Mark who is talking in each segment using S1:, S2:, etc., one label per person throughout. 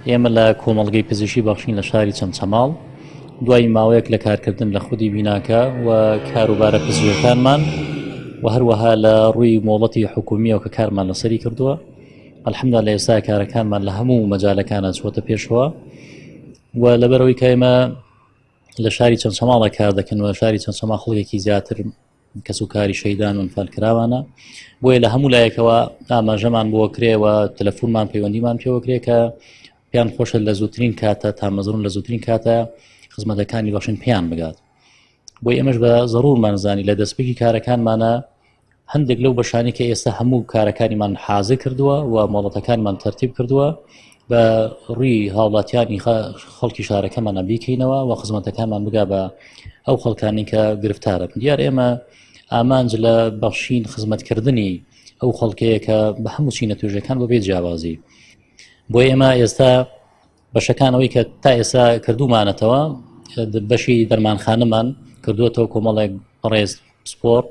S1: ئێمە لە کۆمەڵگەی پزیشکی بەخشین لە شاری چەمچەماڵ دوای ماوەیەک لە کارکردن لە خودی بیناکە و کاروبارە پزیشکەکانمان و هەروەها لە ڕووی مۆڵەتی حکومیەوە کە کارمان لەسەری کردووە الحمدلله لە ئێستا کارەکانمان لە هەموو مەجالەکانە چوەتە پێشەوە و لەبەرەوەی کە ئێمە لە شاری چەمچەماڵە کار دەکەن و شاری چەمچەماڵ خەڵکێکی زیاتر کەسوکاری شەیدان و ئەنفالکراوانە بۆیە لە هەموو لایەکەوە ئاماژەمان بۆ کرێ و تەلەفۆنمان پەیوەندیمان پێوە کرێ کە پێیان خۆشە لە زووترین کاتە تامەزرون لە زووترین کاتە خزمەتەکانی بەخشین پێیان بگات بۆی ئێمەش بە زەرورمان زانی لە دەستپێکی کارەکانمانە هەندێک لەو بەشانی کە ئێستا هەموو کارەکانیمان حازر کردووە و مۆڵەتەکانمان تەرتیب کردووە بە ڕووی هاوڵاتیانی خەڵکی شارەکەمانە بیکەینەوە و خزمەتەکانمان بگا بە ئەو خەڵکانی کە گرفتارە دیار ئێمە ئامانج لە بەخشین خزمەتکردنی ئەو خەڵکەیە کە بە هەموو چینە توێژەکان بەبێ جیاوازی بۆ ئێمە ئێستا بەشەکانەوەی کە تا ئێستا کردومانەتەوە بەشی دەرمانخانەمان کردووەتەوە کۆمەڵێک بەڕێز پسپۆر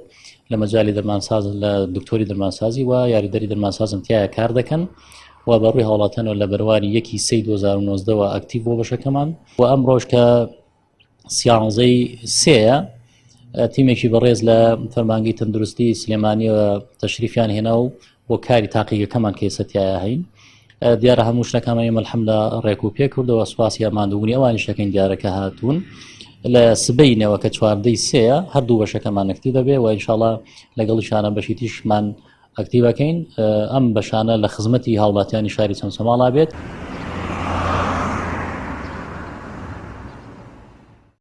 S1: لە مەجای دەرمانساز لە دکتۆری دەرمانسازی و یاریدەری دەرمانسازم تایە کار دەکەن و بە ڕووی هاوڵاتیانەوە لە بەرواری یەکی سی 2009ەوە ئەکتیڤ بۆ بەشەکەمان و ئەم ڕۆژ کە سیانزەی سێیە تیمێکی بەڕێز لە فەرمانگەی تەندروستی سلێمانیەوە تەشریفیان هێنا و بۆ کاری تاقیگەکەمان کە ئێستا تایە هەین دیارە هەموو شتەکانمان ئێمە الحمد ڕێک و پێ کردەوە سوپاسی ماندووبوونی ئەوانیش دەکەین دیارەکە هاتوون لە سبەینەوە کە چواردەی سێیە هەردوو بەشەکەمان ئەکتیڤ دەبێ و ئینشاڵا لەگەڵیشانە بەشی تیشمان ئەکتیڤەکەین ئەم بەشانە لە خزمەتی هاوڵاتیانی شاری چەمچەماڵا بێت.